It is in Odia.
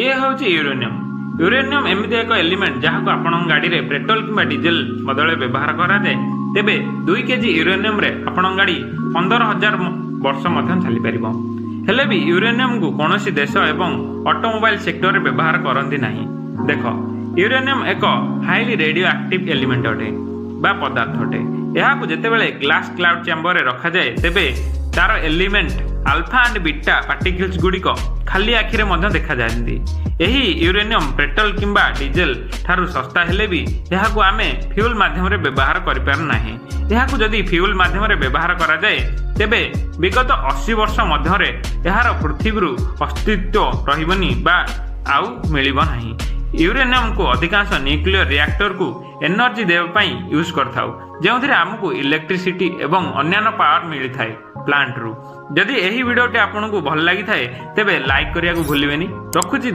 ଇଏ ହେଉଛି ୟୁରେନିୟମ। ୟୁରେନିୟମ ଏମିତି ଏକ ଏଲିମେଣ୍ଟ, ଯାହାକୁ ଆପଣଙ୍କ ଗାଡ଼ିରେ ପେଟ୍ରୋଲ କିମ୍ବା ଡିଜେଲ ବଦଳରେ ବ୍ୟବହାର କରାଯାଏ। ତେବେ 2 କେଜି ୟୁରେନିୟମରେ ଆପଣଙ୍କ ଗାଡ଼ି 15,000 ବର୍ଷ ମଧ୍ୟ ଚାଲିପାରିବ। ହେଲେ ବି ୟୁରେନିୟମକୁ କୌଣସି ଦେଶ ଏବଂ ଅଟୋମୋବାଇଲ ସେକ୍ଟରରେ ବ୍ୟବହାର କରନ୍ତି ନାହିଁ। ଦେଖ, ୟୁରେନିୟମ ଏକ ହାଇଲି ରେଡିଓ ଆକ୍ଟିଭ ଏଲିମେଣ୍ଟ ଅଟେ ବା ପଦାର୍ଥ ଅଟେ। ଏହାକୁ ଯେତେବେଳେ ଗ୍ଲାସ୍ କ୍ଲାଡ୍ ଚାମ୍ବରରେ ରଖାଯାଏ, ତେବେ ତାର element alpha and beta particles ଗୁଡ଼ିକ ଖାଲି ଆଖିରେ ମଧ୍ୟ ଦେଖାଯାଆନ୍ତି। ଏହି ୟୁରେନିୟମ ପେଟ୍ରୋଲ କିମ୍ବା ଡିଜେଲ ଠାରୁ ଶସ୍ତା ହେଲେ ବି ଏହାକୁ ଆମେ ଫ୍ୟୁଲ ମାଧ୍ୟମରେ ବ୍ୟବହାର କରିପାରୁ ନାହିଁ। ଏହାକୁ ଯଦି ଫ୍ୟୁଲ ମାଧ୍ୟମରେ ବ୍ୟବହାର କରାଯାଏ, ତେବେ ବିଗତ 80 ବର୍ଷ ମଧ୍ୟରେ ଏହାର ପୃଥିବୀରୁ ଅସ୍ତିତ୍ୱ ରହିବନି ବା ଆଉ ମିଳିବ ନାହିଁ। ୟୁରେନିୟମକୁ ଅଧିକାଂଶ ନ୍ୟୁକ୍ଲିୟର ରିଆକ୍ଟରକୁ ଏନର୍ଜି ଦେବା ପାଇଁ ୟୁଜ୍ କରିଥାଉ, ଯେଉଁଥିରେ ଆମକୁ ଇଲେକ୍ଟ୍ରିସିଟି ଏବଂ ଅନ୍ୟାନ୍ୟ ପାୱାର ମିଳିଥାଏ ପ୍ଲାଣ୍ଟରୁ। ଯଦି ଏହି ଭିଡ଼ିଓଟି ଆପଣଙ୍କୁ ଭଲ ଲାଗିଥାଏ, ତେବେ ଲାଇକ୍ କରିବାକୁ ଭୁଲିବେନି। ରଖୁଛି।